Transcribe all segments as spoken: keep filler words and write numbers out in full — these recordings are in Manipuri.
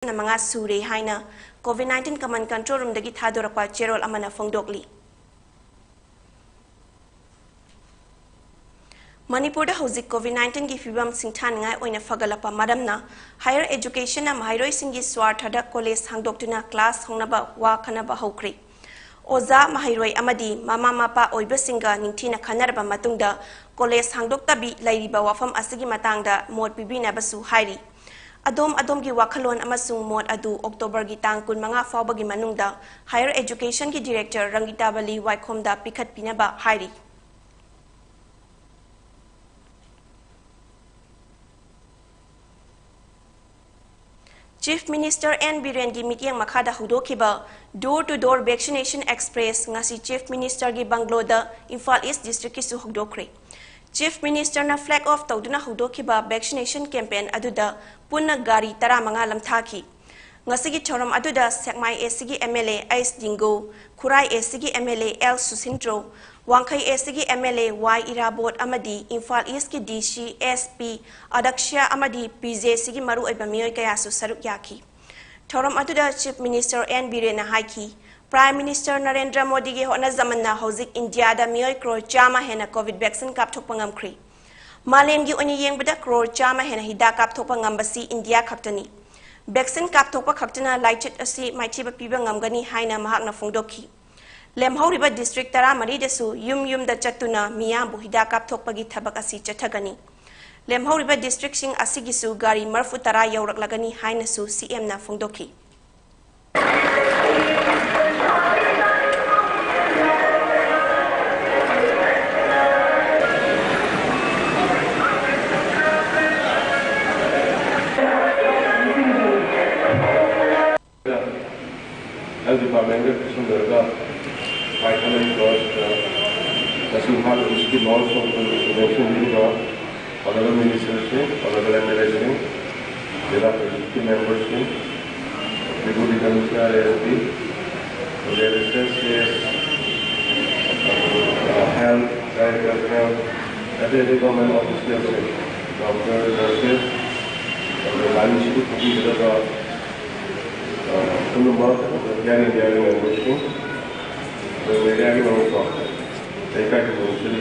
ꯃꯉꯥ ꯁꯨꯔꯦ ꯍꯥꯏꯅ COVID nineteen Command Control Roomꯗꯒꯤ ꯊꯥꯗꯣꯔꯛꯄ ꯆꯦꯔꯣꯜ ꯑꯃꯅ ꯐꯣꯡꯗꯣꯛꯂꯤ꯫ ꯃꯅꯤꯄꯨꯔꯗ ꯍꯧꯖꯤꯛ COVID nineteenꯒꯤ ꯐꯤꯕꯝ ꯁꯤꯡꯊꯥꯅꯤꯡꯉꯥꯏ ꯑꯣꯏꯅ ꯐꯒꯠꯂꯛꯄ ꯃꯔꯝꯅ higher educationꯅ ꯃꯍꯩꯔꯣꯏꯁꯤꯡꯒꯤ ꯁ꯭ꯋꯥꯔꯊꯗ ꯀꯣꯂꯦꯖ ꯍꯥꯡꯗꯣꯛꯇꯨꯅ ꯀ꯭ꯂꯥꯁ ꯍꯧꯅꯕ ꯋꯥ ꯈꯟꯅꯕ ꯍꯧꯈ꯭ꯔꯦ꯫ ꯑꯣꯖꯥ, ꯃꯍꯩꯔꯣꯏ ꯑꯃꯗꯤ ꯃꯃꯥ ꯃꯄꯥ ꯑꯣꯏꯕꯁꯤꯡꯒ ꯅꯤꯡꯊꯤꯅ ꯈꯟꯅꯔꯕ ꯃꯇꯨꯡꯗ ꯀꯣꯂꯦꯖ ꯍꯥꯡꯗꯣꯛꯇꯕꯤ ꯂꯩꯔꯤꯕ ꯋꯥꯐꯝ ꯑꯁꯤꯒꯤ ꯃꯇꯥꯡꯗ ꯃꯣꯠ ꯄꯤꯕꯤꯅꯕꯁꯨ ꯍꯥꯏꯔꯤ꯫ ꯑꯗꯣꯝ ꯑꯗꯣꯝꯒꯤ ꯋꯥꯈꯜꯂꯣꯟ ꯑꯃꯁꯨꯡ ꯃꯣꯠ ꯑꯗꯨ Octoberꯒꯤ ꯇꯥꯡ ꯀꯨꯟꯃꯉꯥ ꯐꯥꯎꯕꯒꯤ ꯃꯅꯨꯡꯗ higher educationꯒꯤ director ꯔꯪꯒꯤꯇꯥꯕꯂꯤ ꯋꯥꯏꯈꯣꯝꯗ ꯄꯤꯈꯠꯄꯤꯅꯕ ꯍꯥꯏꯔꯤ꯫ Chief Minister N ꯕꯤꯔꯦꯟꯒꯤ ꯃꯤꯠꯌꯦꯡ ꯃꯈꯥꯗ ꯍꯧꯗꯣꯛꯈꯤꯕ Door to Door Vaccination Express ꯉꯁꯤ Chief Ministerꯒꯤ ꯕꯪꯒ꯭ꯂꯣꯗ Imphal East Districtꯀꯤꯁꯨ ꯍꯧꯗꯣꯛꯈ꯭ꯔꯦ꯫ Chief Ministerꯅ flag off ꯇꯧꯗꯨꯅ ꯍꯧꯗꯣꯛꯈꯤꯕ vaccination campaign ꯑꯗꯨꯗ ꯄꯨꯟꯅ ꯒꯥꯔꯤ ꯇꯔꯥꯃꯉꯥ ꯂꯝꯊꯥꯈꯤ꯫ ꯉꯁꯤꯒꯤ ꯊꯧꯔꯝ ꯑꯗꯨꯗ ꯁꯦꯛꯃꯥꯏ ACꯒꯤ MLA ꯑꯩꯁ ꯗꯤꯡꯒꯣ, ꯈꯨꯔꯥꯏ ACꯒꯤ MLA ꯑꯦꯜ ꯁꯨꯁꯤꯟꯇ꯭ꯔꯣ, ꯋꯥꯡꯈꯩ ACꯒꯤ MLA ꯋꯥꯏ ꯏꯔꯥꯕꯣꯠ ꯑꯃꯗꯤ ꯏꯝꯐꯥꯜ Eastꯀꯤ DC, SP, ꯑꯗꯛꯁ꯭ꯌ ꯑꯃꯗꯤ PJCꯒꯤ ꯃꯔꯨꯑꯣꯏꯕ ꯃꯤꯑꯣꯏ ꯀꯌꯥꯁꯨ ꯁꯔꯨꯛ ꯌꯥꯈꯤ꯫ ꯊꯧꯔꯝ ꯑꯗꯨꯗ Chief Minister N ꯕꯤꯔꯦꯟꯅ ꯍꯥꯏꯈꯤ, Prime Minister ꯅꯔꯦꯟꯗ꯭ꯔ ꯃꯣꯗꯤꯒꯤ ꯍꯣꯠꯅꯖꯃꯟꯅ ꯍꯧꯖꯤꯛ ꯏꯟꯗꯤꯌꯥꯗ ꯃꯤꯑꯣꯏ ꯀ꯭ꯔꯣꯔ ꯆꯥꯝꯃ ꯍꯦꯟꯅ COVID vaccine ꯀꯥꯞꯊꯣꯛꯄ ꯉꯝꯈ꯭ꯔꯦ꯫ ꯃꯥꯂꯦꯝꯒꯤ ꯑꯣꯏꯅ ꯌꯦꯡꯕꯗ ꯀ꯭ꯔꯣꯔ ꯆꯥꯝꯃ ꯍꯦꯟꯅ ꯍꯤꯗꯥꯛ ꯀꯥꯞꯊꯣꯛꯄ ꯉꯝꯕꯁꯤ ꯏꯟꯗꯤꯌꯥ ꯈꯛꯇꯅꯤ꯫ Vaccine ꯀꯥꯞꯊꯣꯛꯄ ꯈꯛꯇꯅ ꯂꯥꯏꯆꯠ ꯑꯁꯤ ꯃꯥꯏꯊꯤꯕ ꯄꯤꯕ ꯉꯝꯒꯅꯤ ꯍꯥꯏꯅ ꯃꯍꯥꯛꯅ ꯐꯣꯡꯗꯣꯛꯈꯤ꯫ ꯂꯦꯝꯍꯧꯔꯤꯕ district ꯇꯔꯥꯃꯔꯤꯗꯁꯨ ꯌꯨꯝ ꯌꯨꯝꯗ ꯆꯠꯇꯨꯅ ꯃꯤꯌꯥꯝꯕꯨ ꯍꯤꯗꯥꯛ ꯀꯥꯞꯊꯣꯛꯄꯒꯤ ꯊꯕꯛ ꯑꯁꯤ ꯆꯠꯊꯒꯅꯤ꯫ ꯂꯦꯝꯍꯧꯔꯤꯕ districtꯁꯤꯡ ꯑꯁꯤꯒꯤꯁꯨ ꯒꯥꯔꯤ ꯃꯔꯐꯨ ꯇꯔꯥ ꯌꯧꯔꯛꯂꯒꯅꯤ ꯍꯥꯏꯅꯁꯨ CMꯅ ꯐꯣꯡꯗꯣꯛꯈꯤ꯫ Health Departmentꯒ ꯈꯨꯠꯁꯝꯅꯔꯒ ꯄꯥꯏꯈꯠꯂꯛꯏꯕ ꯉꯁꯤ ꯏꯝꯐꯥꯜ Eastꯀꯤ launch ꯇꯧꯕ ꯁꯤꯗ Honorable Ministerꯁꯤꯡ, Honorable MLAꯁꯤꯡ, ꯖꯤꯂꯥ ꯄꯔꯤꯁꯠꯀꯤ memberꯁꯤꯡ, Deputy Commissioner, SP, ꯑꯗꯨꯒ Assistant CS, Health, Director of Health, ꯑꯇꯩ ꯑꯇꯩ government officialꯁꯤꯡ, doctor, nurses, ꯑꯗꯨꯒ ꯂꯥꯟꯃꯤꯁꯤꯡꯕꯨ ꯊꯣꯛꯄꯤꯒꯗꯕ ꯒꯨꯝꯕ ꯃꯦꯗꯤꯌꯥꯒꯤ ꯃꯦꯝꯕꯔꯁꯤꯡ, ꯑꯗꯨꯒ ꯃꯦꯗꯤꯌꯥꯒꯤ ꯃꯔꯨꯞꯀꯣ, ꯂꯩꯀꯥꯏꯒꯤ ꯃꯔꯨꯞꯁꯤꯡ,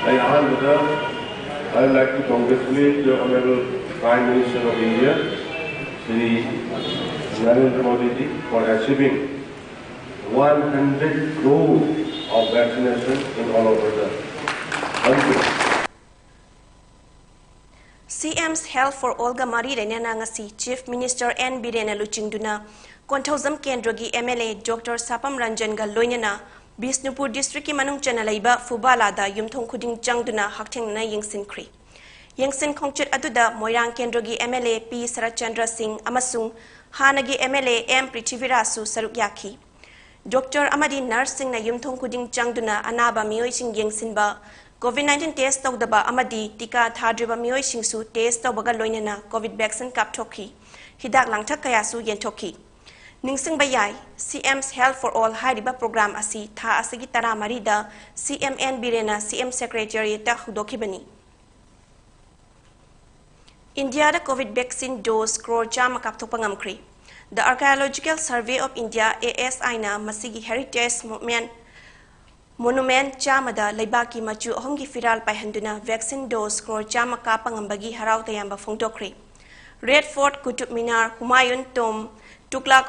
ꯑꯩ ꯑꯍꯥꯟꯕꯗ I would like to congratulate the Honorable Prime Minister of India, Shri Narendra Modi ji, for achieving one hundred crore of vaccination in all over the country. CM's Health for All ꯒ ꯃꯔꯤ ꯂꯩꯅꯅ ꯉꯁꯤ Chief Minister N ꯕꯤꯔꯦꯟꯅ ꯂꯨꯆꯤꯡꯗꯨꯅ ꯀꯣꯟꯊꯧꯖꯝ ꯀꯦꯟꯗ꯭ꯔꯒꯤ MLA Doctor ꯁꯥꯄꯝ ꯔꯟꯖꯟꯒ ꯂꯣꯏꯅꯅ ꯕꯤꯁꯅꯨꯄꯨꯔ district ꯀꯤ ꯃꯅꯨꯡ ꯆꯟꯅ ꯂꯩꯕ ꯐꯨꯕꯥꯂꯥꯗ ꯌꯨꯝꯊꯣꯡ ꯈꯨꯗꯤꯡ ꯆꯪꯗꯨꯅ ꯍꯛꯊꯦꯡꯅꯅ ꯌꯦꯡꯁꯤꯟꯈ꯭ꯔꯤ꯫ ꯌꯦꯡꯁꯤꯟ ꯈꯣꯡꯆꯠ ꯑꯗꯨꯗ ꯃꯣꯏꯔꯥꯡ ꯀꯦꯟꯗ꯭ꯔꯒꯤ MLA ꯄꯤ ꯁꯔꯠꯆꯟꯗ꯭ꯔ ꯁꯤꯡ ꯑꯃꯁꯨꯡ ꯍꯥꯟꯅꯒꯤ MLA ꯑꯦꯝ ꯄ꯭ꯔꯤꯊꯤꯕꯤꯔꯥꯖꯁꯨ ꯁꯔꯨꯛ ꯌꯥꯈꯤ꯫ Doctor ꯑꯃꯗꯤ nurse ꯁꯤꯡꯅ ꯌꯨꯝꯊꯣꯡ ꯈꯨꯗꯤꯡ ꯆꯪꯗꯨꯅ ꯑꯅꯥꯕ ꯃꯤꯑꯣꯏꯁꯤꯡ ꯌꯦꯡꯁꯤꯟꯕ, COVID nineteen test ꯇꯧꯗꯕ ꯑꯃꯗꯤ ꯇꯤꯀꯥ ꯊꯥꯗ꯭ꯔꯤꯕ ꯃꯤꯑꯣꯏꯁꯤꯡꯁꯨ test ꯇꯧꯕꯒ ꯂꯣꯏꯅꯅ COVID vaccine ꯀꯥꯞꯊꯣꯛꯈꯤ꯫ ꯍꯤꯗꯥꯛ ꯂꯥꯡꯊꯛ ꯀꯌꯥꯁꯨ ꯌꯦꯟꯊꯣꯛꯈꯤ꯫ ꯅꯤꯡꯁꯤꯡꯕ ꯌꯥꯏ, CM's Health for All ꯍꯥꯏꯔꯤꯕ program ꯑꯁꯤ ꯊꯥ ꯑꯁꯤꯒꯤ ꯇꯔꯥꯃꯔꯤꯗ CM N ꯕꯤꯔꯦꯟꯅ CM Secretariat ꯇ ꯍꯧꯗꯣꯛꯈꯤꯕꯅꯤ꯫ ꯏꯟꯗꯤꯌꯥꯗ COVID vaccine dose crore ꯆꯥꯝꯃ ꯀꯥꯞꯊꯣꯛꯄ ꯉꯝꯈ꯭ꯔꯤ꯫ The Archaeological Survey of India, ASI ꯅ ꯃꯁꯤꯒꯤ heritage movement monument ꯆꯥꯝꯃꯗ ꯂꯩꯕꯥꯛꯀꯤ ꯃꯆꯨ ꯑꯍꯨꯝꯒꯤ ꯐꯤꯔꯥꯜ ꯄꯥꯏꯍꯟꯗꯨꯅ vaccine dose crore ꯆꯥꯝꯃ ꯀꯥꯞꯄ ꯉꯝꯕꯒꯤ ꯍꯔꯥꯎ ꯇꯌꯥꯝꯕ ꯐꯣꯡꯗꯣꯛꯈ꯭ꯔꯤ꯫ Red Fort, Qutub Minar, Humayun Tomb, Tughlaq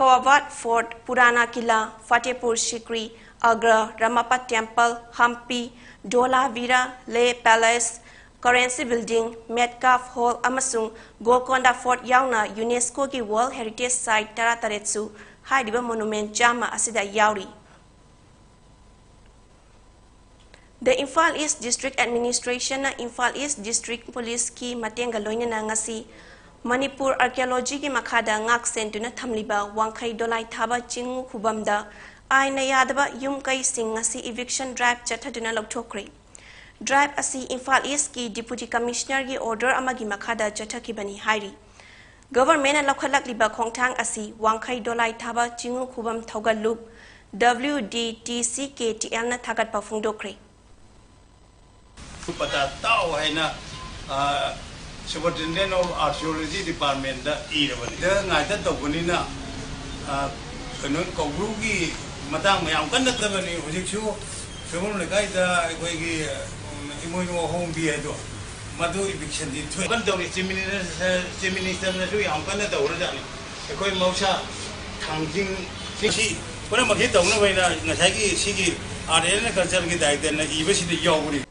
Fort, Purana Qila, Fatehpur Sikri, Agra, Ramappa Temple, Hampi, Dholavira, Leh Palace, Currency Building, Metcalfe Hall ꯑꯃꯁꯨꯡ Golconda Fort ꯌꯥꯎꯅ UNESCO ꯒꯤ World Heritage Site ꯇꯔꯥꯇꯔꯦꯠꯁꯨ ꯍꯥꯏꯔꯤꯕ monument ꯆꯥꯝꯃ ꯑꯁꯤꯗ ꯌꯥꯎꯔꯤ꯫ The Imphal East District Administration ꯅ Imphal East District Police ꯀꯤ ꯃꯇꯦꯡꯒ ꯂꯣꯏꯅꯅ ꯉꯁꯤ ꯃꯅꯤꯄꯨꯔ Archaeology ꯒꯤ ꯃꯈꯥꯗ ꯉꯥꯛ ꯁꯦꯟꯗꯨꯅ ꯊꯝꯂꯤꯕ ꯋꯥꯡꯈꯩ ꯗꯣꯂꯥꯏ ꯊꯥꯕ ꯆꯤꯡꯉꯨ ꯈꯨꯕꯝꯗ ꯑꯥꯏꯟꯅ ꯌꯥꯗꯕ ꯌꯨꯝ ꯀꯩꯁꯤꯡ ꯉꯁꯤ eviction drive ꯆꯠꯊꯗꯨꯅ ꯂꯧꯊꯣꯛꯈ꯭ꯔꯦ꯫ Drive ꯑꯁꯤ ꯏꯝꯐꯥꯜ East ꯀꯤ Deputy Commissioner ꯒꯤ order ꯑꯃꯒꯤ ꯃꯈꯥꯗ ꯆꯠꯊꯈꯤꯕꯅꯤ ꯍꯥꯏꯔꯤ꯫ Government ꯅ ꯂꯧꯈꯠꯂꯛꯂꯤꯕ ꯈꯣꯡꯊꯥꯡ ꯑꯁꯤ ꯋꯥꯡꯈꯩ ꯗꯣꯂꯥꯏ ꯊꯥꯕ ꯆꯤꯡꯉꯨ ꯈꯨꯕꯝ ꯊꯧꯒꯜꯂꯨꯞ W D T C K T L ꯅ ꯊꯥꯒꯠꯄ ꯐꯣꯡꯗꯣꯛꯈ꯭ꯔꯦ꯫ ꯄꯇꯥ ꯇꯥꯎ ꯍꯥꯏꯅ, ꯑ, Superintendent of Archaeology Department ꯗ ꯏꯔꯕꯅꯤ꯫ ꯗ ꯉꯥꯏꯇ ꯇꯧꯕꯅꯤꯅ, ꯑ, ꯀꯩꯅꯣ, ꯀꯧꯕ꯭ꯔꯨꯒꯤ ꯃꯇꯥꯡ ꯃꯌꯥꯝ ꯀꯟꯅ ꯇꯕꯅꯤ ꯍꯧꯖꯤꯛꯁꯨ꯫ ꯁꯣꯏꯕꯝ ꯂꯩꯀꯥꯏꯗ ꯑꯩꯈꯣꯏꯒꯤ, ꯎꯝ, ꯏꯃꯣꯏꯅꯨ ꯑꯍꯣꯡꯕꯤ ꯍꯥꯏꯗꯣ, ꯃꯗꯨ eviction ꯗꯤ ꯊꯣꯛꯑꯦ꯫ ꯀꯟꯅ ꯇꯧꯔꯤ꯫ Chief Minister, Chief Minister ꯅꯁꯨ ꯌꯥꯝ ꯀꯟꯅ ꯇꯧꯔꯖꯥꯠꯅꯤ꯫ ꯑꯩꯈꯣꯏ ꯃꯍꯧꯁꯥ ꯊꯥꯡꯖꯤꯡ ꯁꯤ, ꯁꯤ ꯄꯨꯝꯅꯃꯛꯁꯤ ꯇꯧꯅꯕ ꯍꯥꯏꯅ ꯉꯁꯥꯏꯒꯤ ꯁꯤꯒꯤ Art and Culture ꯒꯤ Director ꯅ ꯏꯕꯁꯤꯗ ꯌꯥꯎꯕꯅꯤ꯫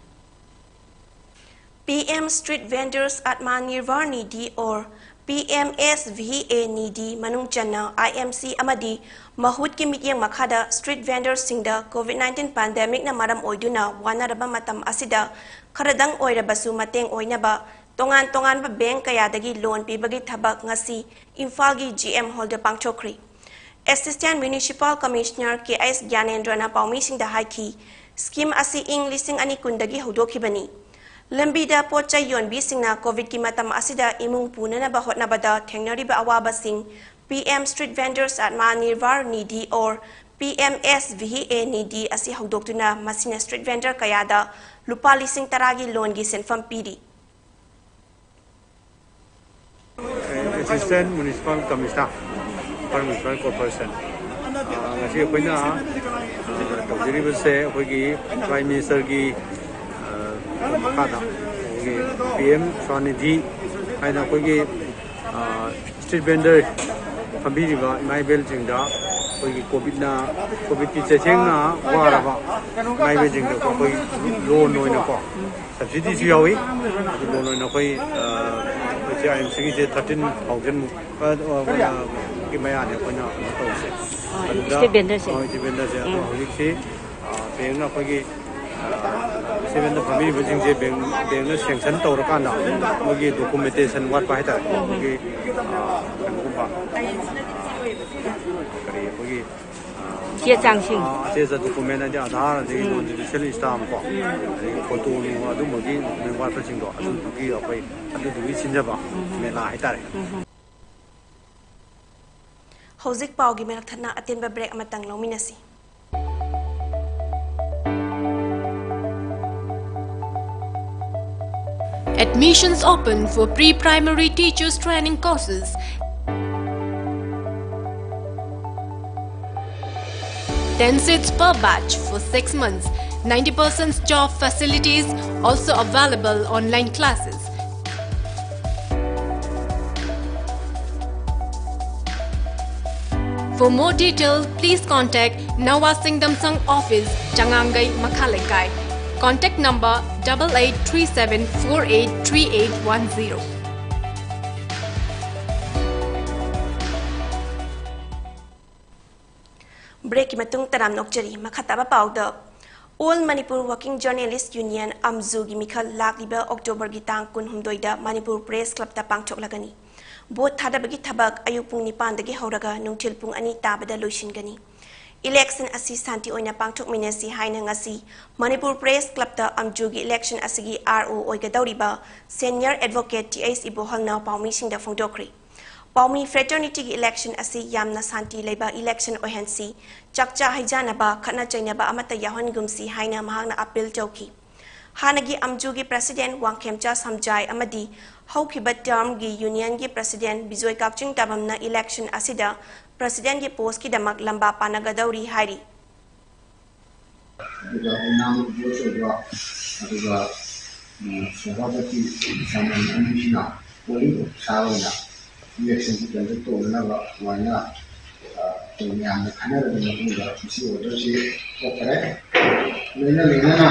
P M Street Vendors Atmanirbhar Nidhi or P M S V A Nidhi ꯃꯅꯨꯡ ꯆꯟꯅ I M C ꯑꯃꯗꯤ ꯃꯍꯨꯠꯀꯤ ꯃꯤꯠꯌꯦꯡ ꯃꯈꯥꯗ street vendors ꯁꯤꯡꯗ COVID nineteen pandemic ꯅ ꯃꯔꯝ ꯑꯣꯏꯗꯨꯅ ꯋꯥꯅꯔꯕ ꯃꯇꯝ ꯑꯁꯤꯗ ꯈꯔꯗꯪ ꯑꯣꯏꯔꯕꯁꯨ ꯃꯇꯦꯡ ꯑꯣꯏꯅꯕ ꯇꯣꯉꯥꯟ ꯇꯣꯉꯥꯟꯕ bank ꯀꯌꯥꯗꯒꯤ loan ꯄꯤꯕꯒꯤ ꯊꯕꯛ ꯉꯁꯤ ꯏꯝꯐꯥꯜꯒꯤ G M Hall ꯗ ꯄꯥꯡꯊꯣꯛꯈ꯭ꯔꯤ꯫ Assistant Municipal Commissioner K S ꯒ꯭ꯌꯥꯅꯦꯟꯗ꯭ꯔꯅ ꯄꯥꯎꯃꯤꯁꯤꯡꯗ ꯍꯥꯏꯈꯤ, scheme ꯑꯁꯤ ꯏꯪ ꯂꯤꯁꯤꯡ ꯑꯅꯤ ꯀꯨꯟꯗꯒꯤ ꯍꯧꯗꯣꯛꯈꯤꯕꯅꯤ꯫ ꯂꯝꯕꯤꯗ ꯄꯣꯠ ꯆꯩ ꯌꯣꯟꯕꯤꯁꯤꯡꯅ COVID ꯀꯤ ꯃꯇꯝ ꯑꯁꯤꯗ ꯏꯃꯨꯡ ꯄꯨꯅꯅꯕ ꯍꯣꯠꯅꯕꯗ ꯊꯦꯡꯅꯔꯤꯕ ꯑꯋꯥꯕꯁꯤꯡ P M Street Vendors Atmanirbhar Nidhi or P M S V A Nidhi ꯑꯁꯤ ꯍꯧꯗꯣꯛꯇꯨꯅ ꯃꯁꯤꯅ street vendor ꯀꯌꯥꯗ ꯂꯨꯄꯥ ꯂꯤꯁꯤꯡ ꯇꯔꯥꯒꯤ loan ꯒꯤ ꯁꯦꯟꯐꯝ ꯄꯤꯔꯤ꯫ Assistant Municipal Commissioner, Upper Municipal Corporation꯫ ꯑ, ꯉꯁꯤ ꯑꯩꯈꯣꯏꯅ, ꯑ, ꯇꯧꯖꯔꯤꯕꯁꯦ ꯑꯩꯈꯣꯏꯒꯤ Prime Minister ꯒꯤ, ꯑ, ꯃꯈꯥꯗ ꯑꯩꯈꯣꯏꯒꯤ P M Swanidhi ꯍꯥꯏꯅ ꯑꯩꯈꯣꯏꯒꯤ, ꯑ, street vendor ꯐꯝꯕꯤꯔꯤꯕ ꯏꯃꯥ ꯏꯕꯦꯜꯁꯤꯡꯗ ꯑꯩꯈꯣꯏꯒꯤ COVID ꯅ, COVID ꯀꯤ ꯆꯩꯊꯦꯡꯅ ꯋꯥꯔꯕ ꯏꯃꯥ ꯏꯕꯦꯜꯁꯤꯡꯗ ꯑꯩꯈꯣꯏ loan ꯑꯣꯏꯅꯀꯣ, subsidy ꯁꯨ ꯌꯥꯎꯏ꯫ ꯑꯗꯨ loan ꯑꯣꯏꯅ ꯑꯩꯈꯣꯏ, ꯑ, ꯑꯩꯈꯣꯏ I M C ꯒꯤꯁꯦ thirteen thousand ꯃꯨꯛ, ꯑ, ꯑ, ꯒꯤ ꯃꯌꯥꯅꯤ ꯑꯩꯈꯣꯏꯅ ꯀꯩꯅꯣ ꯇꯧꯔꯤꯁꯦ꯫ ꯑꯗꯨꯗ, street vendor ꯁꯦ꯫ ꯑ, street vendor ꯁꯦ꯫ ꯑꯗꯣ ꯍꯧꯖꯤꯛꯁꯤ, ꯑ, bank ꯅ ꯑꯩꯈꯣꯏꯒꯤ, ꯑ, street vendor ꯐꯝꯕꯤꯔꯤꯕꯁꯤꯡꯁꯦ bank, bank ꯅ sanction ꯇꯧꯔꯀꯥꯟꯗ ꯃꯣꯏꯒꯤ documentation ꯋꯥꯠꯄ ꯍꯥꯏꯇꯥꯔꯦ꯫ ꯑꯩꯈꯣꯏꯒꯤ, ꯑ, ꯀꯩꯅꯣꯒꯨꯝꯕ, ꯀꯔꯤ, ꯑꯩꯈꯣꯏꯒꯤ ꯆꯦ ꯆꯥꯡꯁꯤꯡ꯫ ꯑ, ꯑꯆꯦ ꯑꯆꯥ document ꯍꯥꯏꯗꯤ ꯑꯙꯥꯔ, ꯑꯗꯒꯤ loan judicial stamp ꯀꯣ, ꯑꯗꯒꯤ photo ꯅꯨꯡ ꯑꯗꯨꯝꯕꯒꯤ document ꯋꯥꯠꯄꯁꯤꯡꯗꯣ ꯑꯗꯨꯗꯨꯒꯤ ꯑꯩꯈꯣꯏ ꯑꯗꯨꯗꯨꯒꯤ ꯁꯤꯟꯖꯕ ꯃꯦꯂꯥ ꯍꯥꯏꯇꯥꯔꯦ꯫ ꯍꯧꯖꯤꯛ ꯄꯥꯎꯒꯤ ꯃꯔꯛ ꯊꯠꯅ ꯑꯇꯦꯟꯕ break ꯑꯃꯇꯪ ꯂꯧꯃꯤꯟꯅꯁꯤ꯫ Admissions open for pre-primary teachers training courses. ten seats per batch for six months. Ninety percent job facilities, also available online classes. For more detail, please contact Nawa Singdamsang office, Changangai, Makhaleikai. Contact number double eight three seven four eight three eight one zero. Breakꯀꯤ ꯃꯇꯨꯡ ꯇꯔꯥꯝꯅ ꯑꯣꯛꯆꯔꯤ꯫ ꯃꯈꯥ ꯇꯥꯕ ꯄꯥꯎꯗ, All Manipur Working Journalist Union, ꯑꯝꯖꯨꯒꯤ ꯃꯤꯈꯜ ꯂꯥꯛꯂꯤꯕ ꯑꯣꯛꯇꯣꯕꯔꯒꯤ ꯇꯥꯡ ꯀꯨꯟꯍꯨꯝꯗꯣꯏꯗ ꯃꯅꯤꯄꯨꯔ ꯄ꯭ꯔꯦꯁ ꯀ꯭ꯂꯕꯇ ꯄꯥꯡꯊꯣꯛꯂꯒꯅꯤ꯫ ꯚꯣꯠ ꯊꯥꯗꯕꯒꯤ ꯊꯕꯛ ꯑꯌꯨꯛ ꯄꯨꯡ ꯅꯤꯄꯥꯟꯗꯒꯤ ꯍꯧꯔꯒ ꯅꯨꯡꯊꯤꯜ ꯄꯨꯡ ꯑꯅꯤ ꯇꯥꯕꯗ ꯂꯣꯏꯁꯤꯟꯒꯅꯤ꯫ ꯏꯂꯦꯛꯁꯟ ꯑꯁꯤ ꯁꯥꯟꯇꯤ ꯑꯣꯏꯅ ꯄꯥꯡꯊꯣꯛꯃꯤꯟꯅꯁꯤ ꯍꯥꯏꯅ ꯉꯁꯤ ꯃꯅꯤꯄꯨꯔ ꯄ꯭ꯔꯦꯁ ꯀ꯭ꯂꯕꯇ ꯑꯝꯖꯨꯒꯤ ꯏꯂꯦꯛꯁꯟ ꯑꯁꯤꯒꯤ RO ꯑꯣꯏꯒꯗꯧꯔꯤꯕ ꯁꯦꯅꯤꯌꯔ ꯑꯦꯗꯚꯣꯀꯦꯠ T H ꯏꯕꯣꯍꯜꯅ ꯄꯥꯎꯃꯤꯁꯤꯡꯗ ꯐꯣꯡꯗꯣꯛꯈ꯭ꯔꯤ꯫ ꯄꯥꯎꯃꯤ ꯐ꯭ꯔꯦꯇꯔꯅꯤꯇꯤꯒꯤ ꯏꯂꯦꯛꯁꯟ ꯑꯁꯤ ꯌꯥꯝꯅ ꯁꯥꯟꯇꯤ ꯂꯩꯕ ꯏꯂꯦꯛꯁꯟ ꯑꯣꯏꯍꯟꯁꯤ, ꯆꯥꯛꯆꯥ ꯍꯩꯖꯥꯟꯅꯕ, ꯈꯠꯅ ꯆꯩꯅꯕ ꯑꯃꯠꯇ ꯌꯥꯎꯍꯟꯒꯨꯝꯁꯤ ꯍꯥꯏꯅ ꯃꯍꯥꯛꯅ ꯑꯄꯤꯜ ꯇꯧꯈꯤ꯫ ꯍꯥꯟꯅꯒꯤ ꯑꯝꯖꯨꯒꯤ ꯄ꯭ꯔꯁꯤꯗꯦꯟ ꯋꯥꯡꯈꯦꯝꯆꯥ ꯁꯝꯖꯥꯏ ꯑꯃꯗꯤ ꯍꯧꯈꯤꯕ ꯇꯔꯝꯒꯤ ꯌꯨꯅꯤꯌꯟꯒꯤ ꯄ꯭ꯔꯁꯤꯗꯦꯟ ꯕꯤꯖꯣꯏ ꯀꯛꯆꯤꯡ ꯇꯥꯕꯝꯅ ꯏꯂꯦꯛꯁꯟ ꯑꯁꯤꯗ ꯄ꯭ꯔꯁꯤꯗꯦꯟꯒꯤ ꯄꯣꯁꯀꯤꯗꯃꯛ ꯂꯝꯕꯥ ꯄꯥꯅꯒꯗꯧꯔꯤ ꯍꯥꯏꯔꯤ꯫ ꯑꯗꯨꯒ ꯑꯣꯏꯅꯥꯝ ꯕꯣꯁ ꯑꯣꯏꯕ, ꯑꯗꯨꯒ, ꯎꯝ, ꯁꯚꯥꯄꯇꯤ ꯁꯥꯃꯟ ꯑꯅꯤꯁꯤꯅ ꯄꯣꯂꯤꯡ ꯑꯣꯐꯤꯁꯥꯔ ꯑꯣꯏꯅ ꯏꯂꯦꯛꯁꯟꯁꯤ ꯀꯟꯗꯛ ꯇꯧꯅꯅꯕ ꯑꯗꯨꯃꯥꯏꯅ, ꯑ, ꯑꯩꯈꯣꯏ ꯃꯌꯥꯝꯅ ꯈꯟꯅꯔꯕ ꯃꯇꯨꯡꯗ ꯃꯁꯤ ꯑꯣꯔꯗꯔꯁꯤ ꯊꯣꯛꯈ꯭ꯔꯦ꯫ ꯂꯣꯏꯅ ꯂꯣꯏꯅꯅ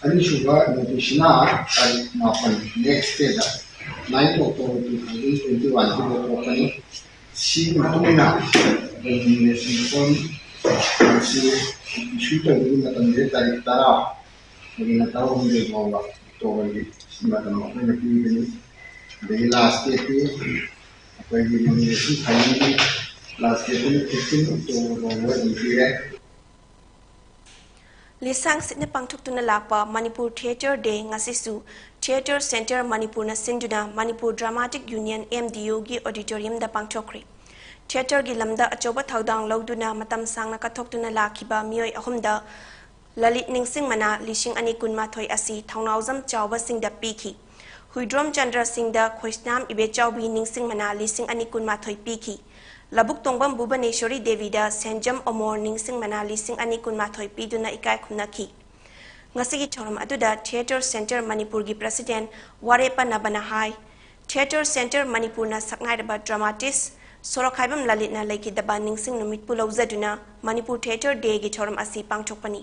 ꯑꯅꯤꯁꯨꯕ ꯅꯣꯇꯤꯁꯁꯤꯅ ꯇꯥꯔꯤꯛ ꯃꯥꯄꯟ, next dayꯗ, nine October two thousand twenty-one ꯁꯤꯗ ꯊꯣꯛꯀꯅꯤ꯫ ꯁꯤꯒꯤ ꯃꯇꯨꯡ ꯏꯟꯅ ꯑꯩꯈꯣꯏꯒꯤ ꯅꯣꯃꯤꯅꯦꯁꯟ ꯐꯣꯔꯝ ꯑꯁꯤ ꯏꯁꯨ ꯇꯧꯕꯒꯤ ꯃꯇꯝꯁꯦ ꯇꯥꯔꯤꯛ ꯇꯔꯥ, ꯑꯗꯨꯅ ꯇꯔꯥꯍꯨꯝꯗꯣꯏ ꯐꯥꯎꯕ ꯑꯣꯛꯇꯣꯕꯔꯒꯤ ꯃꯇꯝ ꯑꯩꯈꯣꯏꯅ ꯄꯤꯒꯅꯤ꯫ ꯑꯗꯒꯤ ꯂꯥꯁ ꯗꯦꯠꯇꯤ ꯑꯩꯈꯣꯏꯒꯤ ꯅꯣꯃꯤꯅꯦꯁꯟ ꯐꯥꯏꯅꯦꯜꯒꯤ ꯂꯥꯁ ꯗꯦꯠꯇꯨꯅ fifteen October ꯐꯥꯎꯕ ꯑꯗꯨꯝ ꯄꯤꯔꯦ꯫ ꯂꯤꯁꯥꯡ ꯁꯤꯠꯅ ꯄꯥꯡꯊꯣꯛꯇꯨꯅ ꯂꯥꯛꯄ ꯃꯅꯤꯄꯨꯔ ꯊꯤꯌꯦꯇꯔ ꯗꯦ ꯉꯁꯤꯁꯨ ꯊꯤꯌꯦꯇꯔ ꯁꯦꯟꯇꯔ ꯃꯅꯤꯄꯨꯔꯅ ꯁꯤꯟꯗꯨꯅ ꯃꯅꯤꯄꯨꯔ ꯗ꯭ꯔꯃꯥꯇꯤꯛ ꯌꯨꯅꯤꯌꯟ, MDUꯒꯤ ꯑꯣꯗꯤꯇꯣꯔꯤꯌꯝꯗ ꯄꯥꯡꯊꯣꯛꯈ꯭ꯔꯦ꯫ ꯊꯤꯌꯦꯇꯔꯒꯤ ꯂꯝꯗ ꯑꯆꯧꯕ ꯊꯧꯗꯥꯡ ꯂꯧꯗꯨꯅ ꯃꯇꯝ ꯁꯥꯡꯅ ꯀꯠꯊꯣꯛꯇꯨꯅ ꯂꯥꯛꯈꯤꯕ ꯃꯤꯑꯣꯏ ꯑꯍꯨꯝꯗ ꯂꯂꯤꯠ ꯅꯤꯡꯁꯤꯡ ꯃꯅꯥ ꯂꯤꯁꯤꯡ ꯑꯅꯤ ꯀꯨꯟꯃꯥꯊꯣꯏ ꯑꯁꯤ ꯊꯧꯅꯥꯎꯖꯝ ꯆꯥꯎꯕꯁꯤꯡꯗ ꯄꯤꯈꯤ꯫ ꯍꯨꯏꯗ꯭ꯔꯣꯝ ꯆꯟꯗ꯭ꯔ ꯁꯤꯡꯗ ꯈꯣꯏꯁꯅꯥꯝ ꯏꯕꯦꯆꯥꯎꯕꯤ ꯅꯤꯡꯁꯤꯡ ꯃꯅꯥ ꯂꯤꯁꯤꯡ ꯑꯅꯤ ꯀꯨꯟꯃꯥꯊꯣꯏ ꯄꯤꯈꯤ꯫ ꯂꯧꯕꯨꯛ ꯇꯣꯡꯕꯝ ꯚꯨꯕꯅꯦꯁ꯭ꯋꯔꯤ ꯗꯦꯕꯤꯗ ꯁꯦꯟꯖꯝ ꯑꯃꯣꯔ ꯅꯤꯡꯁꯤꯡ ꯃꯅꯥ ꯂꯤꯁꯤꯡ ꯑꯅꯤ ꯀꯨꯟꯃꯥꯊꯣꯏ ꯄꯤꯗꯨꯅ ꯏꯀꯥꯏ ꯈꯨꯝꯅꯈꯤ꯫ ꯉꯁꯤꯒꯤ ꯊꯧꯔꯝ ꯑꯗꯨꯗ Theatre Centre ꯃꯅꯤꯄꯨꯔꯒꯤ President ꯋꯥꯔꯦꯞꯄ ꯅꯕꯅ ꯍꯥꯏ, Theatre Centre ꯃꯅꯤꯄꯨꯔꯅ ꯁꯛꯅꯥꯏꯔꯕ dramatist ꯁꯣꯔꯣꯛꯈꯥꯏꯕꯝ ꯂꯂꯤꯠꯅ ꯂꯩꯈꯤꯗꯕ ꯅꯤꯡꯁꯤꯡ ꯅꯨꯃꯤꯠꯄꯨ ꯂꯧꯖꯗꯨꯅ ꯃꯅꯤꯄꯨꯔ Theatre Dayꯒꯤ ꯊꯧꯔꯝ ꯑꯁꯤ ꯄꯥꯡꯊꯣꯛꯄꯅꯤ꯫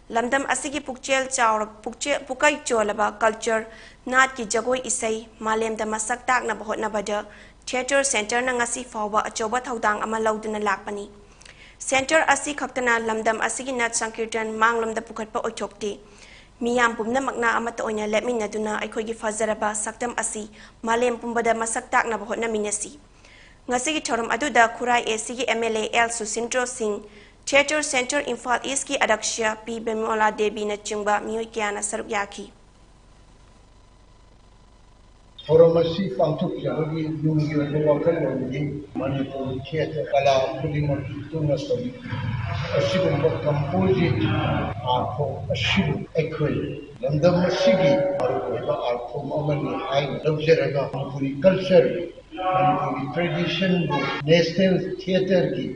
ꯂꯝꯗꯝ ꯑꯁꯤꯒꯤ ꯄꯨꯛꯆꯦꯜ ꯆꯥꯎꯔ-, ꯄꯨꯛꯆꯦꯜ, ꯄꯨꯀꯩ ꯆꯣꯜꯂꯕ culture, ꯅꯥꯠꯀꯤ ꯖꯒꯣꯏ ꯏꯁꯩ ꯃꯥꯂꯦꯝꯗ ꯃꯁꯛ ꯇꯥꯛꯅꯕ ꯍꯣꯠꯅꯕꯗ Theatre Centreꯅ ꯉꯁꯤ ꯐꯥꯎꯕ ꯑꯆꯧꯕ ꯊꯧꯗꯥꯡ ꯑꯃ ꯂꯧꯗꯨꯅ ꯂꯥꯛꯄꯅꯤ꯫ Centre ꯑꯁꯤ ꯈꯛꯇꯅ ꯂꯝꯗꯝ ꯑꯁꯤꯒꯤ ꯅꯥꯠ ꯁꯪꯀꯤꯔꯇꯟ ꯃꯥꯡꯂꯣꯝꯗ ꯄꯨꯈꯠꯄ ꯑꯣꯏꯊꯣꯛꯇꯦ꯫ ꯃꯤꯌꯥꯝ ꯄꯨꯝꯅꯃꯛꯅ ꯑꯃꯠꯇ ꯑꯣꯏꯅ ꯂꯦꯞꯃꯤꯟꯅꯗꯨꯅ ꯑꯩꯈꯣꯏꯒꯤ ꯐꯖꯔꯕ ꯁꯛꯇꯝ ꯑꯁꯤ ꯃꯥꯂꯦꯝ ꯄꯨꯝꯕꯗ ꯃꯁꯛ ꯇꯥꯛꯅꯕ ꯍꯣꯠꯅꯃꯤꯟꯅꯁꯤ꯫ ꯉꯁꯤꯒꯤ ꯊꯧꯔꯝ ꯑꯗꯨꯗ ꯈꯨꯔꯥꯏ ACꯒꯤ MLA ꯑꯦꯜ ꯁꯨꯁꯤꯟꯗ꯭ꯔꯣ ꯁꯤꯡ, Theatre Centre ꯏꯝꯐꯥꯜ Eastꯀꯤ ꯑꯗꯛꯁ꯭ꯌ ꯄꯤ ꯕꯤꯃꯣꯂꯥ ꯗꯦꯕꯤꯅꯆꯤꯡꯕ ꯃꯤꯑꯣꯏ ꯀꯌꯥꯅ ꯁꯔꯨꯛ ꯌꯥꯈꯤ꯫ ꯊꯧꯔꯝ ꯑꯁꯤ ꯄꯥꯡꯊꯣꯛꯆꯕꯒꯤ ꯇꯨꯡꯒꯤ ꯑꯣꯏꯕ ꯋꯥꯈꯜꯂꯣꯟꯗꯤ ꯃꯅꯤꯄꯨꯔ theatre ꯀꯂꯥ ꯈꯨꯗꯤꯡꯃꯛꯀꯤ ꯇꯨꯡꯅ ꯇꯧꯏ꯫ ꯑꯁꯤꯒꯨꯝꯕ composite art form ꯑꯁꯤꯕꯨ ꯑꯩꯈꯣꯏ ꯂꯝꯗꯝ ꯑꯁꯤꯒꯤ ꯃꯔꯨꯑꯣꯏꯕ art form ꯑꯃꯅꯤ ꯍꯥꯏꯅ ꯂꯧꯖꯔꯒ ꯃꯅꯤꯄꯨꯔꯤ culture, ꯃꯅꯤꯄꯨꯔꯤ traditionꯕꯨ national theatreꯒꯤ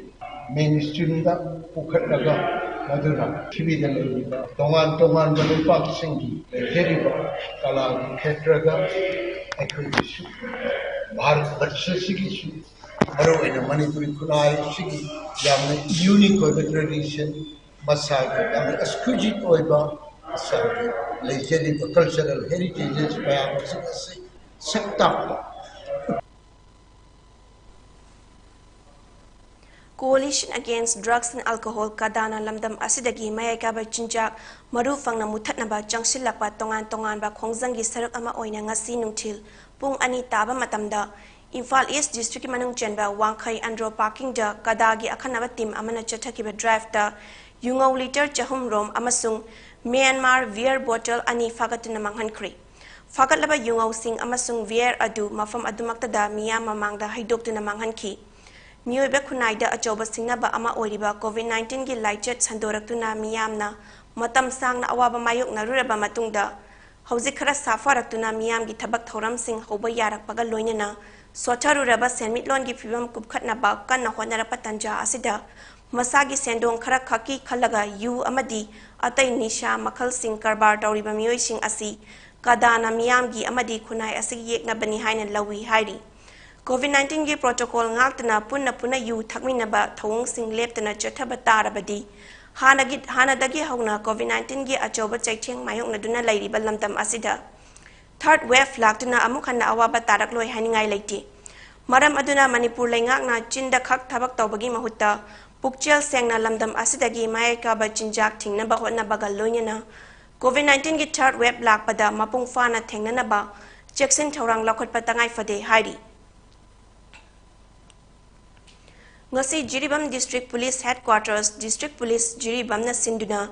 mainstreamꯗ ꯄꯨꯈꯠꯂꯒ ꯃꯗꯨꯅ ꯄ꯭ꯔꯤꯊꯤꯕꯤꯗ ꯂꯩꯔꯤꯕ ꯇꯣꯉꯥꯟ ꯇꯣꯉꯥꯟꯕ ꯂꯩꯄꯥꯛꯁꯤꯡꯒꯤ ꯂꯩꯖꯔꯤꯕ ꯀꯂꯥꯒꯤ ꯈꯦꯇ꯭ꯔꯗ ꯑꯩꯈꯣꯏꯒꯤꯁꯨ ꯚꯥꯔꯠ ꯕꯔꯁ ꯑꯁꯤꯒꯤꯁꯨ ꯃꯔꯨꯑꯣꯏꯅ ꯃꯅꯤꯄꯨꯔꯤ ꯈꯨꯟꯅꯥꯏ ꯑꯁꯤꯒꯤ ꯌꯥꯝꯅ unique ꯑꯣꯏꯕ tradition, ꯃꯁꯥꯒꯤ ꯌꯥꯝꯅ exclusive ꯑꯣꯏꯕ ꯃꯁꯥꯒꯤ ꯂꯩꯖꯔꯤꯕ cultural heritages ꯃꯌꯥꯝ ꯑꯁꯤꯡ ꯑꯁꯤ ꯁꯛ ꯇꯥꯛꯄ꯫ Coalition Against Drugs and Alcohol, ꯀꯗꯥꯅ ꯂꯝꯗꯝ ꯑꯁꯤꯗꯒꯤ ꯃꯌꯥꯏ ꯀꯥꯕ ꯆꯤꯟꯖꯥꯛ ꯃꯔꯨ ꯐꯪꯅ ꯃꯨꯊꯠꯅꯕ ꯆꯪꯁꯤꯜꯂꯛꯄ ꯇꯣꯉꯥꯟ ꯇꯣꯉꯥꯟꯕ ꯈꯣꯡꯖꯪꯒꯤ ꯁꯔꯨꯛ ꯑꯃ ꯑꯣꯏꯅ ꯉꯁꯤ ꯅꯨꯡꯊꯤꯜ ꯄꯨꯡ ꯑꯅꯤ ꯇꯥꯕ ꯃꯇꯝꯗ ꯏꯝꯐꯥꯜ East Districtꯀꯤ ꯃꯅꯨꯡ ꯆꯟꯕ ꯋꯥꯡꯈꯩ ꯑꯟꯗ꯭ꯔꯣ parkingꯗ ꯀꯗꯥꯒꯤ ꯑꯈꯟꯅꯕ team ꯑꯃꯅ ꯆꯠꯊꯈꯤꯕ driveꯇ ꯌꯨꯉꯧ litre ꯆꯍꯨꯝ ꯔꯣꯝ ꯑꯃꯁꯨꯡ Myanmar beer bottle ꯑꯅꯤ ꯐꯥꯒꯠꯇꯨꯅ ꯃꯥꯡꯍꯟꯈ꯭ꯔꯦ꯫ ꯐꯥꯒꯠꯂꯕ ꯌꯨꯉꯧꯁꯤꯡ ꯑꯃꯁꯨꯡ beer ꯑꯗꯨ ꯃꯐꯝ ꯑꯗꯨꯃꯛꯇꯗ ꯃꯤꯌꯥꯝ ꯃꯃꯥꯡꯗ ꯍꯩꯗꯣꯛꯇꯨꯅ ꯃꯥꯡꯍꯟꯈꯤ꯫ ꯃꯤꯑꯣꯏꯕ ꯈꯨꯟꯅꯥꯏꯗ ꯑꯆꯧꯕ ꯁꯤꯡꯅꯕ ꯑꯃ ꯑꯣꯏꯔꯤꯕ COVID nineteenꯒꯤ ꯂꯥꯏꯆꯠ ꯁꯟꯗꯣꯔꯛꯇꯨꯅ ꯃꯤꯌꯥꯝꯅ ꯃꯇꯝ ꯁꯥꯡꯅ ꯑꯋꯥꯕ ꯃꯥꯌꯣꯛꯅꯔꯨꯔꯕ ꯃꯇꯨꯡꯗ, ꯍꯧꯖꯤꯛ ꯈꯔ ꯁꯥꯐꯔꯛꯇꯨꯅ ꯃꯤꯌꯥꯝꯒꯤ ꯊꯕꯛ ꯊꯧꯔꯝꯁꯤꯡ ꯍꯧꯕ ꯌꯥꯔꯛꯄꯒ ꯂꯣꯏꯅꯅ ꯁꯣꯠꯊꯔꯨꯔꯕ ꯁꯦꯟꯃꯤꯠꯂꯣꯟꯒꯤ ꯐꯤꯕꯝ ꯀꯨꯞꯈꯠꯅꯕ ꯀꯟꯅ ꯍꯣꯠꯅꯔꯛꯄ ꯇꯥꯟꯖꯥ ꯑꯁꯤꯗ ꯃꯁꯥꯒꯤ ꯁꯦꯟꯗꯣꯡ ꯈꯔ ꯈꯛꯀꯤ ꯈꯜꯂꯒ ꯌꯨ ꯑꯃꯗꯤ ꯑꯇꯩ ꯅꯤꯁꯥ ꯃꯈꯜꯁꯤꯡ ꯀꯔꯕꯥꯔ ꯇꯧꯔꯤꯕ ꯃꯤꯑꯣꯏꯁꯤꯡ ꯑꯁꯤ ꯀꯗꯥꯅ ꯃꯤꯌꯥꯝꯒꯤ ꯑꯃꯗꯤ ꯈꯨꯟꯅꯥꯏ ꯑꯁꯤꯒꯤ ꯌꯦꯛꯅꯕꯅꯤ ꯍꯥꯏꯅ ꯂꯧꯏ ꯍꯥꯏꯔꯤ꯫ ꯀꯣꯚꯤꯗ ꯅꯥꯏꯟꯇꯤꯟꯒꯤ ꯄ꯭ꯔꯣꯇꯣꯀꯣꯜ ꯉꯥꯛꯇꯨꯅ ꯄꯨꯟꯅ ꯄꯨꯟꯅ ꯌꯨ ꯊꯛꯃꯤꯟꯅꯕ ꯊꯧꯑꯣꯡꯁꯤꯡ ꯂꯦꯞꯇꯅ ꯆꯠꯊꯕ ꯇꯥꯔꯕꯗꯤ ꯍꯥꯟꯅꯒꯤ, ꯍꯥꯟꯅꯗꯒꯤ ꯍꯧꯅ ꯀꯣꯚꯤꯗ ꯅꯥꯏꯟꯇꯤꯟꯒꯤ ꯑꯆꯧꯕ ꯆꯩꯊꯦꯡ ꯃꯥꯌꯣꯛꯅꯗꯨꯅ ꯂꯩꯔꯤꯕ ꯂꯝꯗꯝ ꯑꯁꯤꯗ ꯊꯥꯔꯗ ꯋꯦꯚ ꯂꯥꯛꯇꯨꯅ ꯑꯃꯨꯛ ꯍꯟꯅ ꯑꯋꯥꯕ ꯇꯥꯔꯛꯂꯣꯏ ꯍꯥꯏꯅꯤꯡꯉꯥꯏ ꯂꯩꯇꯦ꯫ ꯃꯔꯝ ꯑꯗꯨꯅ ꯃꯅꯤꯄꯨꯔ ꯂꯩꯉꯥꯛꯅ ꯆꯤꯟꯗ ꯈꯛ ꯊꯕꯛ ꯇꯧꯕꯒꯤ ꯃꯍꯨꯠꯇ ꯄꯨꯛꯆꯦꯜ ꯁꯦꯡꯅ ꯂꯝꯗꯝ ꯑꯁꯤꯗꯒꯤ ꯃꯌꯥꯏ ꯀꯥꯕ ꯆꯤꯟꯖꯥꯛ ꯊꯤꯡꯅꯕ ꯍꯣꯠꯅꯕꯒ ꯂꯣꯏꯅꯅ ꯀꯣꯚꯤꯗ ꯅꯥꯏꯟꯇꯤꯟꯒꯤ ꯊꯥꯔꯗ ꯋꯦꯚ ꯂꯥꯛꯄꯗ ꯃꯄꯨꯡ ꯐꯥꯅ ꯊꯦꯡꯅꯅꯕ ꯆꯦꯛꯁꯤꯟ ꯊꯧꯔꯥꯡ ꯂꯧꯈꯠꯄ ꯇꯉꯥꯏ ꯐꯗꯦ ꯍꯥꯏꯔꯤ꯫ ꯉꯁꯤ Jiribam District Police Headquarters, District Police ꯖꯤꯔꯤꯕꯥꯝꯅ ꯁꯤꯟꯗꯨꯅ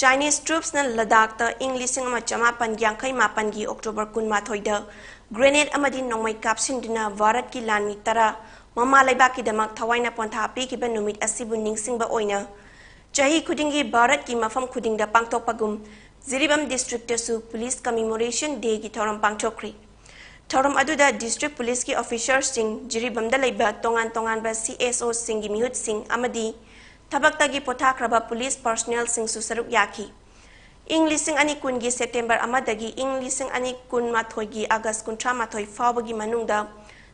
Chinese troopsꯅ ꯂꯗꯥꯈꯇ ꯏꯪ ꯂꯤꯁꯤꯡ ꯑꯃ ꯆꯃꯥꯄꯟ ꯌꯥꯡꯈꯩ ꯃꯥꯄꯟꯒꯤ October ꯀꯨꯟꯃꯥꯊꯣꯏꯗ grenade ꯑꯃꯗꯤ ꯅꯣꯡꯃꯩ ꯀꯥꯞꯁꯤꯟꯗꯨꯅ ꯚꯥꯔꯠꯀꯤ ꯂꯥꯟꯃꯤ ꯇꯔꯥ ꯃꯃꯥ ꯂꯩꯕꯥꯛꯀꯤꯗꯃꯛ ꯊꯋꯥꯏꯅ ꯄꯣꯟꯊꯥ ꯄꯤꯈꯤꯕ ꯅꯨꯃꯤꯠ ꯑꯁꯤꯕꯨ ꯅꯤꯡꯁꯤꯡꯕ ꯑꯣꯏꯅ ꯆꯍꯤ ꯈꯨꯗꯤꯡꯒꯤ ꯚꯥꯔꯠꯀꯤ ꯃꯐꯝ ꯈꯨꯗꯤꯡꯗ ꯄꯥꯡꯊꯣꯛꯄꯒꯨꯝ ꯖꯤꯔꯤꯕꯥꯝ districtꯇꯁꯨ Police Commemoration Dayꯒꯤ ꯊꯧꯔꯝ ꯄꯥꯡꯊꯣꯛꯈ꯭ꯔꯤ꯫ ꯊꯧꯔꯝ ꯑꯗꯨꯗ district policeꯀꯤ officerꯁꯤꯡ, ꯖꯤꯔꯤꯕꯥꯝꯗ ꯂꯩꯕ ꯇꯣꯉꯥꯟ ꯇꯣꯉꯥꯟꯕ CSOꯁꯤꯡꯒꯤ ꯃꯤꯍꯨꯠꯁꯤꯡ ꯑꯃꯗꯤ ꯊꯕꯛꯇꯒꯤ ꯄꯣꯊꯥꯈ꯭ꯔꯕ police personnelꯁꯤꯡꯁꯨ ꯁꯔꯨꯛ ꯌꯥꯈꯤ꯫ ꯏꯪ ꯂꯤꯁꯤꯡ ꯑꯅꯤ ꯀꯨꯟꯒꯤ September ꯑꯃꯗꯒꯤ ꯏꯪ ꯂꯤꯁꯤꯡ ꯑꯅꯤ ꯀꯨꯟꯃꯥꯊꯣꯏꯒꯤ August ꯀꯨꯟꯊ꯭ꯔꯥ ꯃꯥꯊꯣꯏ ꯐꯥꯎꯕꯒꯤ ꯃꯅꯨꯡꯗ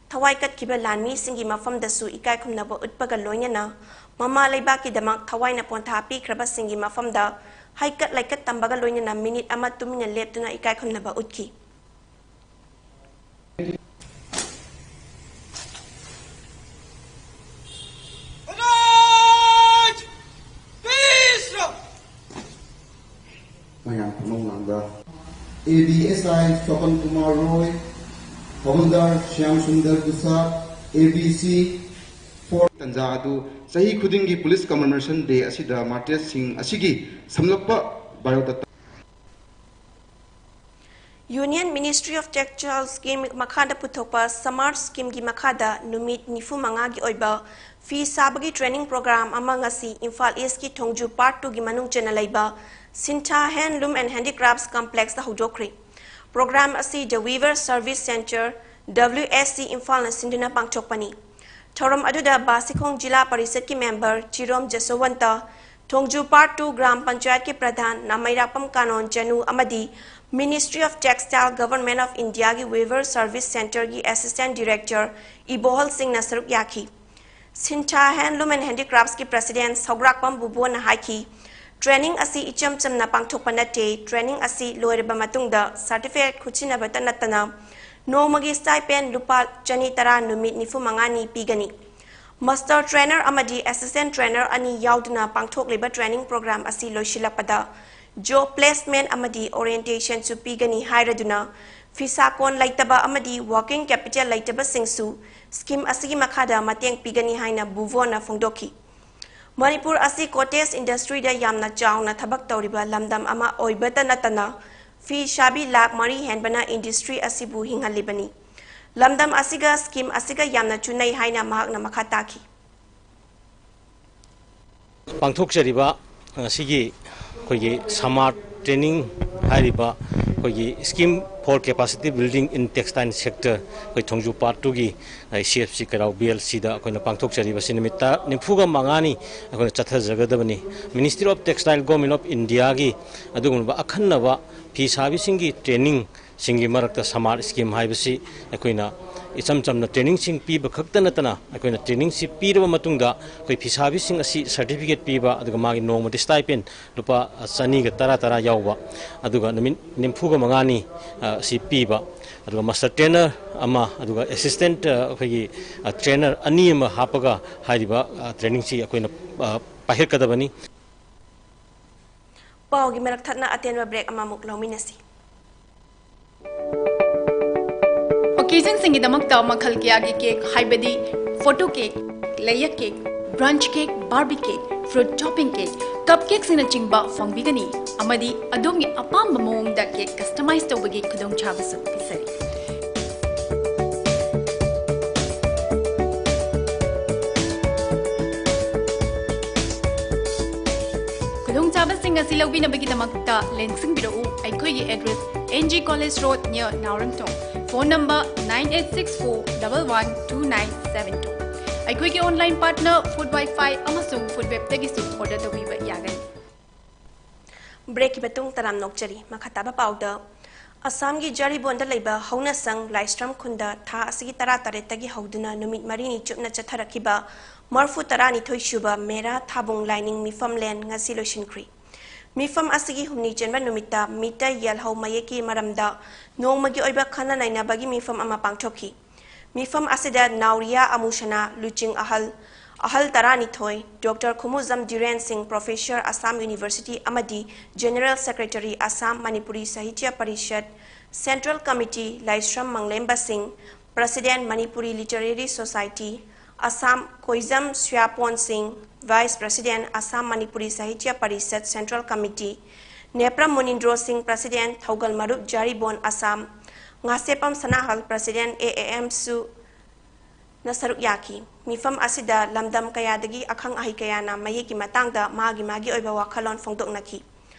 ꯊꯋꯥꯏ ꯀꯠꯈꯤꯕ ꯂꯥꯟꯃꯤꯁꯤꯡꯒꯤ ꯃꯐꯝꯗꯁꯨ ꯏꯀꯥꯏ ꯈꯨꯝꯅꯕ ꯎꯠꯄꯒ ꯂꯣꯏꯅꯅ ꯃꯃꯥ ꯂꯩꯕꯥꯛꯀꯤꯗꯃꯛ ꯊꯋꯥꯏꯅ ꯄꯣꯟꯊꯥ ꯄꯤꯈ꯭ꯔꯕꯁꯤꯡꯒꯤ ꯃꯐꯝꯗ ꯍꯩꯀꯠ ꯂꯩꯀꯠ ꯇꯝꯕꯒ ꯂꯣꯏꯅꯅ minute ꯑꯃ ꯇꯨꯃꯤꯟꯅ ꯂꯦꯞꯇꯨꯅ ꯏꯀꯥꯏ ꯈꯨꯝꯅꯕ ꯎꯠꯈꯤ꯫ ꯃꯌꯥꯝ ꯈꯨꯃꯪ ꯂꯥꯡꯗ A B S I Swapan Kumar Roy, Havildar Shyam Sundar Dusa, A B C four. ꯇꯟꯖꯥ ꯑꯗꯨ ꯆꯍꯤ ꯈꯨꯗꯤꯡꯒꯤ Police Commemoration Day ꯑꯁꯤꯗ martyrsꯁꯤꯡ ꯑꯁꯤꯒꯤ ꯁꯝꯂꯞꯄ biodata꯫ Union Ministry of Textiles scheme ꯃꯈꯥꯗ ꯄꯨꯊꯣꯛꯄ Samar schemeꯒꯤ ꯃꯈꯥꯗ ꯅꯨꯃꯤꯠ ꯅꯤꯐꯨ ꯃꯉꯥꯒꯤ ꯑꯣꯏꯕ ꯐꯤ ꯁꯥꯕꯒꯤ training program ꯑꯃ ꯉꯁꯤ ꯏꯝꯐꯥꯜ Eastꯀꯤ ꯊꯣꯡꯖꯨ Part twoꯒꯤ ꯃꯅꯨꯡ ꯆꯟꯅ ꯂꯩꯕ Sintha Handloom and Handicrafts Complexꯇ ꯍꯧꯗꯣꯛꯈ꯭ꯔꯤ꯫ Program ꯑꯁꯤ The Weaver Service Centre, W S C ꯏꯝꯐꯥꯜꯅ ꯁꯤꯟꯗꯨꯅ ꯄꯥꯡꯊꯣꯛꯄꯅꯤ꯫ ꯊꯧꯔꯝ ꯑꯗꯨꯗ ꯕꯥꯁꯤꯈꯣꯡ ꯖꯤꯂꯥ ꯄꯔꯤꯁꯠꯀꯤ ꯃꯦꯝꯕꯔ ꯆꯤꯔꯣꯝ ꯖꯁꯣꯋꯟꯇ, ꯊꯣꯡꯖꯨ ꯄꯥꯔꯠ ꯇꯨ ꯒ꯭ꯔꯥꯝ ꯄꯟꯆꯥꯌꯠꯀꯤ ꯄ꯭ꯔꯙꯥꯟ ꯅꯥꯃꯩꯔꯥꯛꯄꯝ ꯀꯥꯅꯣꯟ ꯆꯅꯨ ꯑꯃꯗꯤ Ministry of Textile, Government of Indiaꯒꯤ Weaver Service Centreꯒꯤ Assistant Director ꯏꯕꯣꯍꯜ ꯁꯤꯡꯅ ꯁꯔꯨꯛ ꯌꯥꯈꯤ꯫ ꯁꯤꯟꯊꯥ Handloom and Handicraftsꯀꯤ President ꯁꯧꯒ꯭ꯔꯥꯛꯄꯝ ꯕꯨꯕꯣꯟꯅ ꯍꯥꯏꯈꯤ, training ꯑꯁꯤ ꯏꯆꯝ ꯆꯝꯅ ꯄꯥꯡꯊꯣꯛꯄ ꯅꯠꯇꯦ, training ꯑꯁꯤ ꯂꯣꯏꯔꯕ ꯃꯇꯨꯡꯗ certificate ꯈꯨꯠꯁꯤꯟꯅꯕꯇ ꯅꯠꯇꯅ ꯅꯣꯡꯃꯒꯤ stipend ꯂꯨꯄꯥ ꯆꯅꯤ ꯇꯔꯥ ꯅꯨꯃꯤꯠ ꯅꯤꯐꯨ ꯃꯉꯥꯅꯤ ꯄꯤꯒꯅꯤ꯫ Master trainer ꯑꯃꯗꯤ assistant trainer ꯑꯅꯤ ꯌꯥꯎꯗꯨꯅ ꯄꯥꯡꯊꯣꯛꯂꯤꯕ training program ꯑꯁꯤ ꯂꯣꯏꯁꯤꯜꯂꯛꯄꯗ job placement ꯑꯃꯗꯤ orientationꯁꯨ ꯄꯤꯒꯅꯤ ꯍꯥꯏꯔꯗꯨꯅ, ꯐꯤꯁꯥ ꯀꯣꯟ ꯂꯩꯇꯕ ꯑꯃꯗꯤ working capital ꯂꯩꯇꯕꯁꯤꯡꯁꯨ scheme ꯑꯁꯤꯒꯤ ꯃꯈꯥꯗ ꯃꯇꯦꯡ ꯄꯤꯒꯅꯤ ꯍꯥꯏꯅ ꯕꯨꯕꯣꯟꯅ ꯐꯣꯡꯗꯣꯛꯈꯤ꯫ ꯃꯅꯤꯄꯨꯔ ꯑꯁꯤ cottage industryꯗ ꯌꯥꯝꯅ ꯆꯥꯎꯅ ꯊꯕꯛ ꯇꯧꯔꯤꯕ ꯂꯝꯗꯝ ꯑꯃ ꯑꯣꯏꯕꯇ ꯅꯠꯇꯅ, ꯐꯤ ꯁꯥꯕꯤ ꯂꯥꯈ ꯃꯔꯤ ꯍꯦꯟꯕꯅ industry ꯑꯁꯤꯕꯨ ꯍꯤꯡꯍꯜꯂꯤꯕꯅꯤ꯫ ꯂꯝꯗꯝ ꯑꯁꯤꯒ scheme ꯑꯁꯤꯒ ꯌꯥꯝꯅ ꯆꯨꯅꯩ ꯍꯥꯏꯅ ꯃꯍꯥꯛꯅ ꯃꯈꯥ ꯇꯥꯈꯤ꯫ ꯄꯥꯡꯊꯣꯛꯆꯔꯤꯕ ꯉꯁꯤꯒꯤ ꯑꯩꯈꯣꯏꯒꯤ ꯁꯃꯥꯔ ꯇ꯭ꯔꯦꯅꯤꯡ ꯍꯥꯏꯔꯤꯕ ꯑꯩꯈꯣꯏꯒꯤ scheme for capacity building in textile sector, ꯑꯩꯈꯣꯏ ꯊꯣꯡꯖꯨ ꯄꯥꯔꯠ ꯇꯨꯒꯤ C F C ꯀꯩꯔꯥꯎ B L ꯁꯤꯗ ꯑꯩꯈꯣꯏꯅ ꯄꯥꯡꯊꯣꯛꯆꯔꯤꯕꯁꯤ ꯅꯨꯃꯤꯠ ꯇꯔꯥ, ꯅꯤꯐꯨꯒ ꯃꯉꯥꯅꯤ ꯑꯩꯈꯣꯏꯅ ꯆꯠꯊꯖꯒꯗꯕꯅꯤ꯫ Ministry of Textile, Government of Indiaꯒꯤ ꯑꯗꯨꯒꯨꯝꯂꯕ ꯑꯈꯟꯅꯕ ꯐꯤ ꯁꯥꯕꯤꯁꯤꯡꯒꯤ training ꯁꯤꯡꯒꯤ ꯃꯔꯛꯇ ꯁꯃꯥꯔ scheme ꯍꯥꯏꯕꯁꯤ ꯑꯩꯈꯣꯏꯅ ꯏꯆꯝ ꯆꯝꯅ training ꯁꯤꯡ ꯄꯤꯕ ꯈꯛꯇ ꯅꯠꯇꯅ, ꯑꯩꯈꯣꯏꯅ training ꯁꯤ ꯄꯤꯔꯕ ꯃꯇꯨꯡꯗ ꯑꯩꯈꯣꯏ ꯐꯤꯁꯥꯕꯤꯁꯤꯡ ꯑꯁꯤ certificate ꯄꯤꯕ, ꯑꯗꯨꯒ ꯃꯥꯒꯤ ꯅꯣꯡꯃꯗ stipend ꯂꯨꯄꯥ ꯆꯅꯤꯒ ꯇꯔꯥ ꯇꯔꯥ ꯌꯥꯎꯕ, ꯑꯗꯨꯒ ꯅꯨꯃꯤꯠ ꯅꯤꯐꯨꯒ ꯃꯉꯥꯅꯤ, ꯑ, ꯁꯤ ꯄꯤꯕ, ꯑꯗꯨꯒ master trainer ꯑꯃ, ꯑꯗꯨꯒ assistant, ꯑ, ꯑꯩꯈꯣꯏꯒꯤ, ꯑ, trainer ꯑꯅꯤ ꯑꯃ ꯍꯥꯞꯄꯒ ꯍꯥꯏꯔꯤꯕ, ꯑ, training ꯁꯤ ꯑꯩꯈꯣꯏꯅ, ꯑ, ꯄꯥꯏꯈꯠꯀꯗꯕꯅꯤ꯫ ꯄꯥꯎꯒꯤ ꯃꯔꯛ ꯊꯠꯅ ꯑꯇꯦꯟꯕ break ꯑꯃꯃꯨꯛ ꯂꯧꯃꯤꯟꯅꯁꯤ꯫ Occasionꯁꯤꯡꯒꯤꯗꯃꯛꯇ ꯃꯈꯜ ꯀꯌꯥꯒꯤ cake, ꯍꯥꯏꯕꯗꯤ photo cake, layer cake, brunch cake, barbie cake, fruit topping cake, cup cakeꯁꯤꯡꯅꯆꯤꯡꯕ ꯐꯪꯕꯤꯒꯅꯤ, ꯑꯃꯗꯤ ꯑꯗꯣꯝꯒꯤ ꯑꯄꯥꯝꯕ ꯃꯑꯣꯡꯗ cake customize ꯇꯧꯕꯒꯤ ꯈꯨꯗꯣꯡꯆꯥꯕꯁꯨ ꯄꯤꯖꯔꯤ꯫ ꯈꯨꯗꯣꯡꯆꯥꯕꯁꯤꯡ ꯑꯁꯤ ꯂꯧꯕꯤꯅꯕꯒꯤꯗꯃꯛꯇ ꯂꯦꯡꯁꯤꯟꯕꯤꯔꯛꯎ꯫ ꯑꯩꯈꯣꯏꯒꯤ address, N G College Road, near ꯅꯥꯎꯔꯦꯝꯊꯣꯡ꯫ Phone number nine eight six four double one two nine seven two. ꯑꯩꯈꯣꯏꯒꯤ online partner Food Wi-Fi ꯑꯃꯁꯨꯡ Food Webꯇꯒꯤꯁꯨ order ꯇꯧꯕꯤꯕ ꯌꯥꯒꯅꯤ꯫ Breakꯀꯤ ꯃꯇꯨꯡ ꯇꯔꯥꯝ ꯅꯣꯛꯆꯔꯤ꯫ ꯃꯈꯥ ꯇꯥꯕ ꯄꯥꯎꯗ, ꯑꯁꯥꯝꯒꯤ ꯖꯥꯔꯤꯕꯣꯟꯗ ꯂꯩꯕ ꯍꯧꯅꯁꯪ ꯂꯥꯏꯁ꯭ꯔꯝ ꯈꯨꯟꯗ ꯊꯥ ꯑꯁꯤꯒꯤ ꯇꯔꯥꯇꯔꯦꯠꯇꯒꯤ ꯍꯧꯗꯨꯅ ꯅꯨꯃꯤꯠ ꯃꯔꯤꯅꯤ ꯆꯨꯞꯅ ꯆꯠꯊꯔꯛꯈꯤꯕ ꯃꯔꯐꯨ ꯇꯔꯥꯅꯤꯊꯣꯏ ꯁꯨꯕ ꯃꯦꯔꯥ ꯊꯥꯕꯨꯡ ꯂꯥꯏꯅꯤꯡ ꯃꯤꯐꯝꯂꯦꯟ ꯉꯁꯤ ꯂꯣꯏꯁꯤꯟꯈ꯭ꯔꯤ꯫ ꯃꯤꯐꯝ ꯑꯁꯤꯒꯤ ꯍꯨꯝꯅꯤ ꯆꯟꯕ ꯅꯨꯃꯤꯠꯇ ꯃꯤꯇꯩ ꯌꯦꯜꯍꯧ ꯃꯌꯦꯛꯀꯤ ꯃꯔꯝꯗ ꯅꯣꯡꯃꯒꯤ ꯑꯣꯏꯕ ꯈꯟꯅ ꯅꯩꯅꯕꯒꯤ ꯃꯤꯐꯝ ꯑꯃ ꯄꯥꯡꯊꯣꯛꯈꯤ꯫ ꯃꯤꯐꯝ ꯑꯁꯤꯗ ꯅꯥꯎꯔꯤꯌꯥ ꯑꯃꯨꯁꯅꯥ ꯂꯨꯆꯤꯡ ꯑꯍꯜ, ꯑꯍꯜ ꯇꯔꯥꯅꯤꯊꯣꯏ, Doctor ꯈꯨꯃꯨꯖꯝ ꯙꯤꯔꯦꯟ ꯁꯤꯡ, Professor, Assam University ꯑꯃꯗꯤ General Secretary, Assam Manipuri Sahitya Parishad, Central Committee, ꯂꯥꯏꯁ꯭ꯔꯝ ꯃꯪꯂꯦꯝꯕ ꯁꯤꯡ, President, Manipuri Literary Society, Assam, ꯈꯣꯏꯖꯝ ꯁ꯭ꯌꯥꯄꯣꯟ ꯁꯤꯡ, Vice President, Assam Manipuri Sahitya Parishad Central Committee, Nepram ꯃꯨꯅꯤꯟꯗ꯭ꯔꯣ ꯁꯤꯡ, President, ꯊꯧꯒꯜ ꯃꯔꯨꯞ Jiribam, Assam, Ngasheppam ꯁꯅꯥꯍꯜ, President, A A M ꯁꯨ ꯅ ꯁꯔꯨꯛ ꯌꯥꯈꯤ꯫ ꯃꯤꯐꯝ ꯑꯁꯤꯗ ꯂꯝꯗꯝ ꯀꯌꯥꯗꯒꯤ ꯑꯈꯪ ꯑꯍꯩ ꯀꯌꯥꯅ ꯃꯌꯦꯛꯀꯤ ꯃꯇꯥꯡꯗ ꯃꯥꯒꯤ ꯃꯥꯒꯤ ꯑꯣꯏꯕ ꯋꯥꯈꯜꯂꯣꯟ ꯐꯣꯡꯗꯣꯛꯅꯈꯤ꯫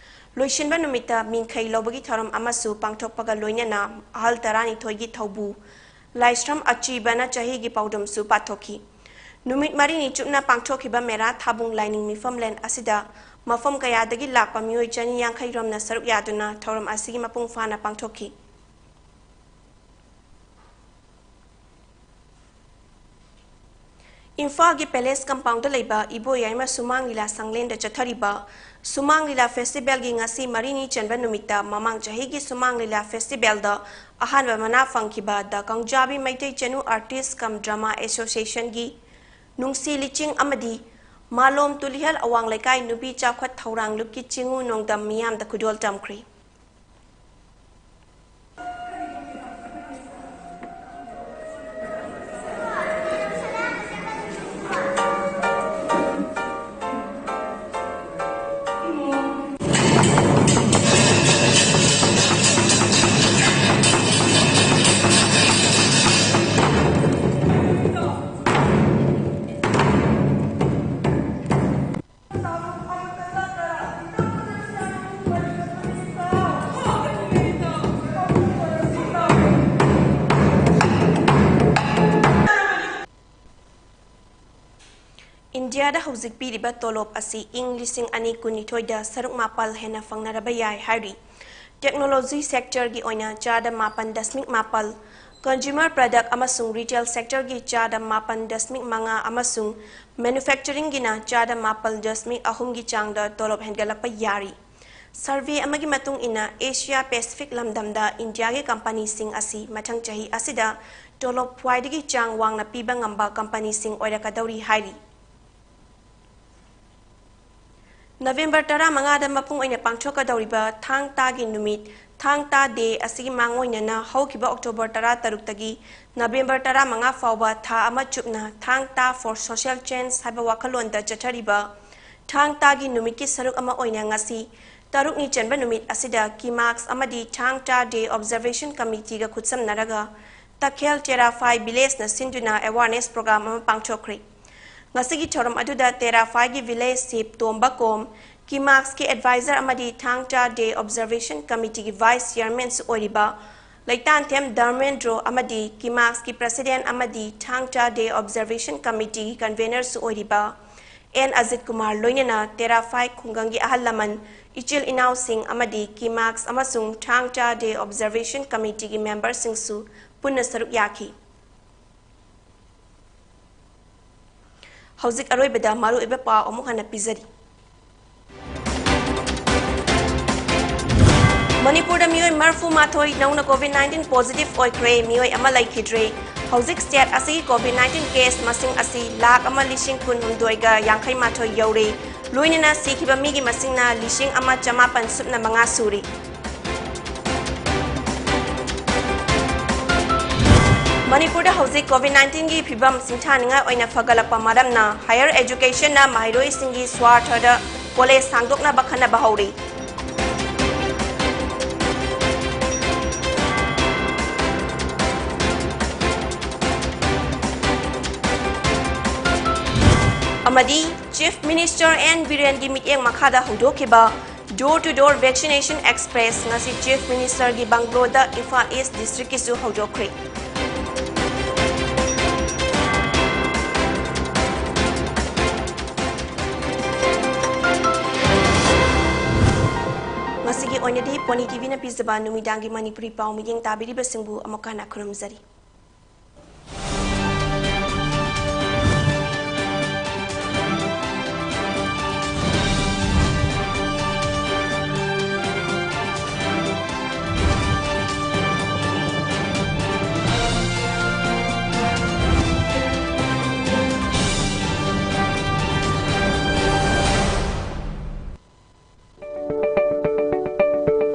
ꯂꯣꯏꯁꯤꯟꯕ ꯅꯨꯃꯤꯠꯇ ꯃꯤꯡꯈꯩ ꯂꯧꯕꯒꯤ ꯊꯧꯔꯝ ꯑꯃꯁꯨ ꯄꯥꯡꯊꯣꯛꯄꯒ ꯂꯣꯏꯅꯅ ꯑꯍꯜ ꯇꯔꯥꯅꯤꯊꯣꯏꯒꯤ ꯊꯧꯕꯨ ꯂꯥꯏꯁ꯭ꯔꯝ ꯑꯆꯤꯕꯅ ꯆꯍꯤꯒꯤ ꯄꯥꯎꯗꯝꯁꯨ ꯄꯥꯊꯣꯛꯈꯤ꯫ ꯅꯨꯃꯤꯠ ꯃꯔꯤꯅꯤ ꯆꯨꯞꯅ ꯄꯥꯡꯊꯣꯛꯈꯤꯕ ꯃꯦꯔꯥ ꯊꯥꯕꯨꯡ ꯂꯥꯏꯅꯤꯡ ꯃꯤꯐꯝꯂꯦꯟ ꯑꯁꯤꯗ ꯃꯐꯝ ꯀꯌꯥꯗꯒꯤ ꯂꯥꯛꯄ ꯃꯤꯑꯣꯏ ꯆꯅꯤ ꯌꯥꯡꯈꯩ ꯔꯣꯝꯅ ꯁꯔꯨꯛ ꯌꯥꯗꯨꯅ ꯊꯧꯔꯝ ꯑꯁꯤꯒꯤ ꯃꯄꯨꯡ ꯐꯥꯅ ꯄꯥꯡꯊꯣꯛꯈꯤ꯫ ꯏꯝꯐꯥꯜꯒꯤ Palace Compoundꯗ ꯂꯩꯕ ꯏꯕꯣꯌꯥꯏꯃ ꯁꯨꯃꯥꯡ ꯂꯤꯂꯥ ꯁꯪꯂꯦꯟꯗ ꯆꯠꯊꯔꯤꯕ ꯁꯨꯃꯥꯡ ꯂꯤꯂꯥ Festivalꯒꯤ ꯉꯁꯤ ꯃꯔꯤꯅꯤ ꯆꯟꯕ ꯅꯨꯃꯤꯠꯇ ꯃꯃꯥꯡ ꯆꯍꯤꯒꯤ ꯁꯨꯃꯥꯡ ꯂꯤꯂꯥ Festivalꯗ ꯑꯍꯥꯟꯕ ꯃꯅꯥ ꯐꯪꯈꯤꯕ The ꯀꯥꯡꯖꯥꯕꯤ Meitei Chanu Artist cum Drama Associationꯒꯤ ꯅꯨꯡꯁꯤ ꯂꯤꯆꯤꯡ ꯑꯃꯗꯤ ꯃꯥꯂꯣꯝ ꯇꯨꯂꯤꯍꯜ ꯑꯋꯥꯡ ꯂꯩꯀꯥꯏ ꯅꯨꯄꯤ ꯆꯥꯎꯈꯠ ꯊꯧꯔꯥꯡ ꯂꯨꯞꯀꯤ ꯆꯤꯡꯎ ꯅꯣꯡꯗꯝ ꯃꯤꯌꯥꯝꯗ ꯈꯨꯗꯣꯜ ꯇꯝꯈ꯭ꯔꯤ꯫ ꯏꯟꯗꯤꯌꯥꯗ ꯍꯧꯖꯤꯛ ꯄꯤꯔꯤꯕ ꯇꯣꯂꯣꯞ ꯑꯁꯤ ꯏꯪ ꯂꯤꯁꯤꯡ ꯑꯅꯤ ꯀꯨꯟꯅꯤꯊꯣꯏꯗ ꯁꯔꯨꯛ ꯃꯥꯄꯜ ꯍꯦꯟꯅ ꯐꯪꯅꯔꯕ ꯌꯥꯏ ꯍꯥꯏꯔꯤ꯫ ꯇꯦꯛꯅꯣꯂꯣꯖꯤ ꯁꯦꯛꯇꯔꯒꯤ ꯑꯣꯏꯅ ꯆꯥꯗ ꯃꯥꯄꯟ ꯗꯁꯃꯤꯛ ꯃꯥꯄꯜ, ꯀꯟꯖꯨꯃꯔ ꯄ꯭ꯔꯗꯛ ꯑꯃꯁꯨꯡ ꯔꯤꯇꯦꯜ ꯁꯦꯛꯇꯔꯒꯤ ꯆꯥꯗ ꯃꯥꯄꯟ ꯗꯁꯃꯤꯛ ꯃꯉꯥ ꯑꯃꯁꯨꯡ ꯃꯦꯅꯨꯐꯦꯛꯆꯔꯤꯡꯒꯤꯅ ꯆꯥꯗ ꯃꯥꯄꯜ ꯗꯁꯃꯤꯛ ꯑꯍꯨꯝꯒꯤ ꯆꯥꯡꯗ ꯇꯣꯂꯣꯞ ꯍꯦꯟꯒꯠꯂꯛꯄ ꯌꯥꯔꯤ꯫ ꯁꯔꯚꯦ ꯑꯃꯒꯤ ꯃꯇꯨꯡ ꯏꯟꯅ, ꯑꯦꯁꯤꯌꯥ ꯄꯦꯁꯤꯐꯤꯛ ꯂꯝꯗꯝꯗ ꯏꯟꯗꯤꯌꯥꯒꯤ ꯀꯝꯄꯅꯤꯁꯤꯡ ꯑꯁꯤ ꯃꯊꯪ ꯆꯍꯤ ꯑꯁꯤꯗ ꯇꯣꯂꯣꯞ ꯈ꯭ꯋꯥꯏꯗꯒꯤ ꯆꯥꯡ ꯋꯥꯡꯅ ꯄꯤꯕ ꯉꯝꯕ ꯀꯝꯄꯅꯤꯁꯤꯡ ꯑꯣꯏꯔꯛꯀꯗꯧꯔꯤ ꯍꯥꯏꯔꯤ꯫ ꯅꯕꯦꯝꯕꯔ ꯇꯔꯥꯃꯉꯥꯗ ꯃꯄꯨꯡ ꯑꯣꯏꯅ ꯄꯥꯡꯊꯣꯛꯀꯗꯧꯔꯤꯕ ꯊꯥꯡ ꯇꯥꯒꯤ ꯅꯨꯃꯤꯠ, ꯊꯥꯡ ꯇꯥ ꯗꯦ ꯑꯁꯤꯒꯤ ꯃꯥꯡꯑꯣꯏꯅꯅ ꯍꯧꯈꯤꯕ ꯑꯣꯛꯇꯣꯕꯔ ꯇꯔꯥꯇꯔꯨꯛꯇꯒꯤ ꯅꯕꯦꯝꯕꯔ ꯇꯔꯥꯃꯉꯥ ꯐꯥꯎꯕ ꯊꯥ ꯑꯃ ꯆꯨꯞꯅ ꯊꯥꯡ ꯇꯥ for social change ꯍꯥꯏꯕ ꯋꯥꯈꯜꯂꯣꯟꯗ ꯆꯠꯊꯔꯤꯕ ꯊꯥꯡ ꯇꯥꯒꯤ ꯅꯨꯃꯤꯠꯀꯤ ꯁꯔꯨꯛ ꯑꯃ ꯑꯣꯏꯅ ꯉꯁꯤ ꯇꯔꯨꯛꯅꯤ ꯆꯟꯕ ꯅꯨꯃꯤꯠ ꯑꯁꯤꯗ ꯀꯤꯃꯥꯛꯁ ꯑꯃꯗꯤ ꯊꯥꯡ ꯇꯥ ꯗꯦ ꯑꯣꯕꯖꯔꯕꯦꯁꯟ ꯀꯃꯤꯇꯤꯒ ꯈꯨꯠꯁꯝꯅꯔꯒ ꯇꯈꯦꯜ ꯇꯦꯔꯥꯐꯥꯏ ꯚꯤꯂꯦꯖꯅ ꯁꯤꯟꯗꯨꯅ ꯑꯦꯋꯥꯔꯅꯦꯁ ꯄ꯭ꯔꯣꯒ꯭ꯔꯥꯝ ꯑꯃ ꯄꯥꯡꯊꯣꯛꯈ꯭ꯔꯦ꯫ ꯉꯁꯤꯒꯤ ꯊꯧꯔꯝ ꯑꯗꯨꯗ ꯇꯦꯔꯥꯐꯥꯏꯒꯤ ꯚꯤꯂꯦꯖ ꯆꯤꯐ ꯇꯣꯝꯕ ꯀꯣꯝ, ꯀꯤꯃꯥꯛꯁꯀꯤ ꯑꯦꯗꯚꯥꯏꯖꯔ ꯑꯃꯗꯤ ꯊꯥꯡ ꯇꯥ ꯗꯦ ꯑꯣꯕꯖꯔꯕꯦꯁꯟ ꯀꯃꯤꯇꯤꯒꯤ ꯚꯥꯏꯁ ꯆꯤꯌꯔꯃꯦꯟꯁꯨ ꯑꯣꯏꯔꯤꯕ ꯂꯩꯇꯥꯟꯊꯦꯝ ꯙꯔꯃꯦꯟꯗ꯭ꯔꯣ ꯑꯃꯗꯤ ꯀꯤꯃꯥꯛꯁꯀꯤ ꯄ꯭ꯔꯁꯤꯗꯦꯟ ꯑꯃꯗꯤ ꯊꯥꯡ ꯇꯥ ꯗꯦ ꯑꯣꯕꯖꯔꯕꯦꯁꯟ ꯀꯃꯤꯇꯤꯒꯤ ꯀꯟꯚꯦꯅꯔꯁꯨ ꯑꯣꯏꯔꯤꯕ ꯑꯦꯟ ꯑꯖꯤꯠ ꯀꯨꯃꯥꯔ ꯂꯣꯏꯅꯅ ꯇꯦꯔꯥꯐꯥꯏ ꯈꯨꯡꯒꯪꯒꯤ ꯑꯍꯜ ꯂꯃꯟ, ꯏꯆꯤꯜ ꯏꯅꯥꯎꯁꯤꯡ ꯑꯃꯗꯤ ꯀꯤꯃꯥꯛꯁ ꯑꯃꯁꯨꯡ ꯊꯥꯡ ꯇꯥ ꯗꯦ ꯑꯣꯕꯖꯔꯕꯦꯁꯟ ꯀꯃꯤꯇꯤꯒꯤ ꯃꯦꯝꯕꯔꯁꯤꯡꯁꯨ ꯄꯨꯟꯅ ꯁꯔꯨꯛ ꯌꯥꯈꯤ꯫ ꯍꯧꯖꯤꯛ ꯑꯔꯣꯏꯕꯗ ꯃꯔꯨꯑꯣꯏꯕ ꯄꯥꯎ ꯑꯃꯨꯛ ꯍꯟꯅ ꯄꯤꯖꯔꯤ꯫ ꯃꯅꯤꯄꯨꯔꯗ ꯃꯤꯑꯣꯏ ꯃꯔꯤꯐꯨ ꯃꯥꯊꯣꯏ ꯅꯧꯅ ꯀꯣꯚꯤꯗ ꯅꯥꯏꯟꯇꯤꯟ ꯄꯣꯖꯤꯇꯤꯚ ꯑꯣꯏꯈ꯭ꯔꯦ꯫ ꯃꯤꯑꯣꯏ ꯑꯃ ꯂꯩꯈꯤꯗ꯭ꯔꯦ꯫ ꯍꯧꯖꯤꯛ ꯁ꯭ꯇꯦꯠ ꯑꯁꯤꯒꯤ ꯀꯣꯚꯤꯗ ꯅꯥꯏꯟꯇꯤꯟ ꯀꯦꯁ ꯃꯁꯤꯡ ꯑꯁꯤ ꯂꯥꯈ ꯑꯃ ꯂꯤꯁꯤꯡ ꯀꯨꯟꯍꯨꯝꯗꯣꯏꯒ ꯌꯥꯡꯈꯩ ꯃꯥꯊꯣꯏ ꯌꯧꯔꯦ꯫ ꯂꯣꯏꯅꯅ ꯁꯤꯈꯤꯕ ꯃꯤꯒꯤ ꯃꯁꯤꯡꯅ ꯂꯤꯁꯤꯡ ꯑꯃ ꯆꯃꯥꯄꯟ ꯁꯨꯞꯅ ꯃꯉꯥ ꯁꯨꯔꯦ꯫ ꯃꯅꯤꯄꯨꯔꯗ ꯍꯧꯖꯤꯛ ꯀꯣꯚꯤꯗ ꯅꯥꯏꯟꯇꯤꯟꯒꯤ ꯐꯤꯕꯝ ꯁꯤꯡꯊꯥꯅꯤꯡꯉꯥꯏ ꯑꯣꯏꯅ ꯐꯒꯠꯂꯛꯄ ꯃꯔꯝꯅ ꯍꯥꯌꯔ ꯑꯦꯖꯨꯀꯦꯁꯟꯅ ꯃꯍꯩꯔꯣꯏꯁꯤꯡꯒꯤ ꯁ꯭ꯋꯥꯔꯊꯗ ꯀꯣꯂꯦꯖ ꯁꯥꯡꯗꯣꯛꯅꯕ ꯈꯟꯅꯕ ꯍꯧꯔꯤ꯫ ꯑꯃꯗꯤ ꯆꯤꯐ ꯃꯤꯅꯤꯁꯇꯔ ꯑꯦꯟ ꯕꯤꯔꯦꯟꯒꯤ ꯃꯤꯠꯌꯦꯡ ꯃꯈꯥꯗ ꯍꯧꯗꯣꯛꯈꯤꯕ door to door vaccination express ꯉꯁꯤ ꯆꯤꯐ ꯃꯤꯅꯤꯁꯇꯔꯒꯤ ꯕꯪꯒ꯭ꯂꯣꯗ ꯏꯝꯐꯥꯜ ꯏꯁ ꯗꯤꯁꯇ꯭ꯔꯤꯛꯀꯤꯁꯨ ꯍꯧꯗꯣꯛꯈ꯭ꯔꯦ꯫ ꯑꯣꯏꯅꯗꯤ ꯄꯣꯅꯤ ꯇꯤꯚꯤꯅ ꯄꯤꯖꯕ ꯅꯨꯃꯤꯗꯥꯡꯒꯤ ꯃꯅꯤꯄꯨꯔꯤ ꯄꯥꯎ ꯃꯤꯠꯌꯦꯡ ꯇꯥꯕꯤꯔꯤꯕꯁꯤꯡꯕꯨ ꯑꯃꯨꯛ ꯍꯟꯅ ꯈꯨꯔꯨꯝꯖꯔꯤ꯫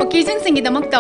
Occasionꯁꯤꯡꯒꯤꯗꯃꯛꯇ